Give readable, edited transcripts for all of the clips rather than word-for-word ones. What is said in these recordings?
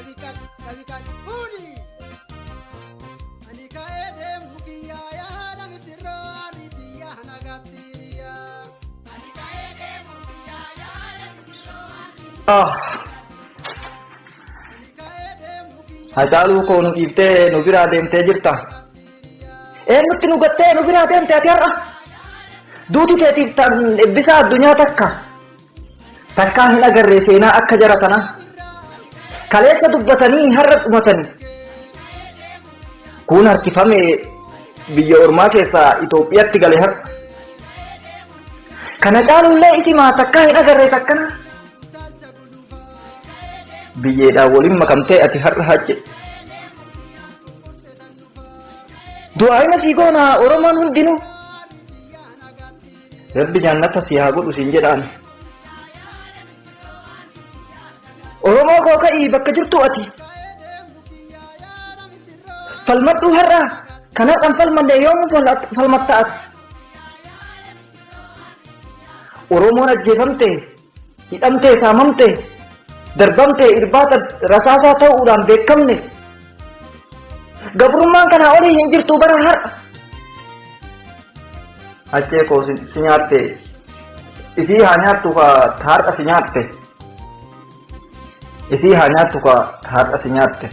Qabi qabi qabi qabi fuudhi. Ani ka'ee deemu kiyyaa yaada misirroo ariitiyyaa nagaatti. Hacaaluu koo nu dhiiftee nu biraa deemtee jirta. Eenyutti nu gattee nu biraa deemte ati har'a? Duuti keetiif tan eebbisaa addunyaa takka. Takkaa hin agarree seenaa akka jara kanaa. Kaleessa dubbatanii har'a dhumatanii. Kun harkifame biyya ormaa keessaa Itoophiyaatti gale har'a. Kana caalullee isimaa takkaa hin agarree takkana. Biyyeedhaan waliin makamtee ati har'a hajje. Du'aa'ima sii goona Oromoon hundinuu. Rabbi jannata si haa godhu siin jedhaan. Oromoo koo ka'ii bakka jirtu ati. Falmadhu har'a kan har'an falmanne yoomuu falmatta ati. Oromoon ajjeefamte, hidhamte, saamamte, darbamte, irbaata rasaasaa ta'uudhaan beekamne. Gabrummaan kanaa olii hin jirtu bara har'a. Achee koo si nyaatte, isii haa nyaattu ka har'a si nyaatte. Isii haa nyaattu ka har'a si nyaatte.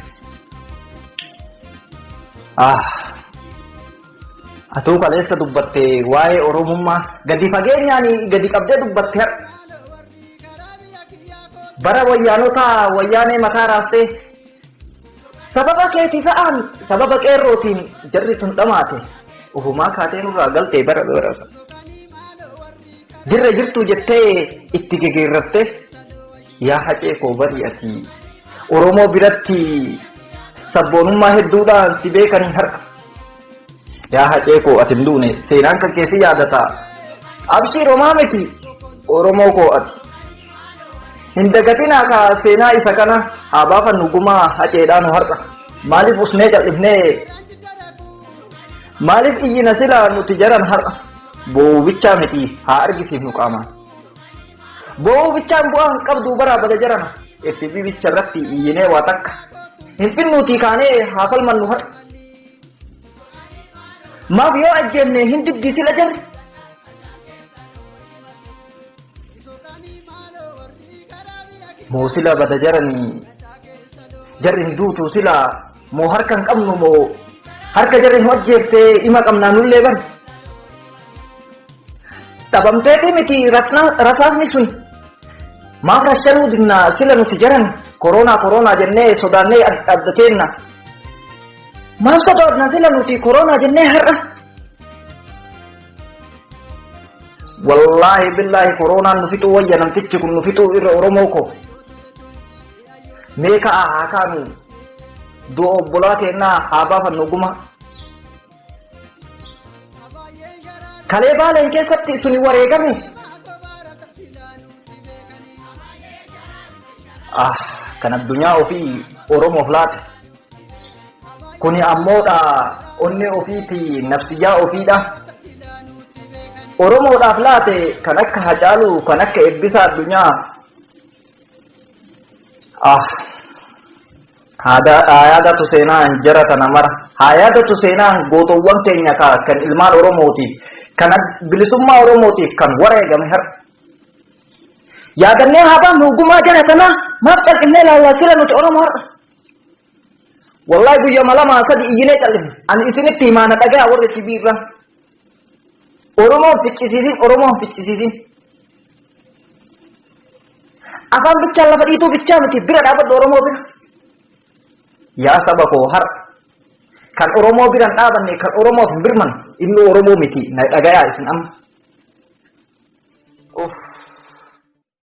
Ah. Atuu kaleessa dubbatte waa'ee Oromummaa gadi fageenyaan gadi qabdee dubbatte har'a. Bara wayyaanotaa wayyaanee mataa raastee sababa keetii fa'aan sababa qeerrootiin jarri tun dhamaate ofumaa kaatee nurraa galtee bara bara. Jirra jirtuu jettee itti gegeerratte yaa hacee koo bari ati Oromoo biratti sabboonummaa hedduudhaan si beekanii har'a. Yaa hacee koo ati hin duune seenaan kan keessi yaadata. Abshii Romaa miti Oromoo koo ati. Hin dagatinaa ka seenaa isa kana haa baafannu gumaa haceedhaa nu har'a. Maaliif usnee cal'ifnee maaliif iyyina silaa nuti jaran har'a. Boo'uu bichaa miti haa argisiifnu qaamaan. Boo'uu bichaan bu'aa hin qabdu baraa bada jarana. FB bicha irratti iyyinee waa takka. Hin finnuutii kaanee haa falmannu har'a. Maaf yoo ajjeefne hin dibdii sila jarri. Moo sila bada jaranii jarri hin duutu sila moo harka hin qabnu moo harka jarri nu ajjeeftee ima qabnaa nullee bar. Dhabamteetii miti rasaasni sun maaf rashanuu dinna sila nuti jaran koronaa koronaa jennee sodaannee adda teenna. Maaf sodaanna sila nuti koronaa jennee har'a. Wallaahi billaahi koronaan nu fixuu wayya namtichi kun nu fixuu irra Oromoo koo. Mee ka'aa haa kaanu du'a obbolaa keennaa haa baafannu guma. Kalee baaleen keessatti suni wareegame. Ah, kan addunyaa ofii Oromoof laate. Kuni ammoodha onnee ofiiti nafsiyyaa ofiidha. Oromoodhaaf laate kan akka Hacaaluu kan akka Eebbisaa Addunyaa. Ah, haa yaadatu seenaan jara tana mara. Haa yaadatu seenaan gootowwan keenya kan ilmaan Oromootiif kan bilisummaa Oromootiif kan wareegame har'a. Yaadannee haa baafnu gumaa jara tanaa maaf calqifnee ilaallaa sila nuti Oromoo har'a. Wallahi guyyama lama sadi iyyinee cal'ifne. Ani isinitti himaa na dhagaya warri TV irra. Oromoon ficcisiisin, Oromoon ficcisiisin. Afaan bichaan lafa dhiituu bichaa miti bira dhaabadhu Oromoo bira. Yaa saba koo har'a kan Oromoo bira hin dhaabanne kan Oromoof hin birman inni Oromoo miti na dhagayaa isin amma. Uff.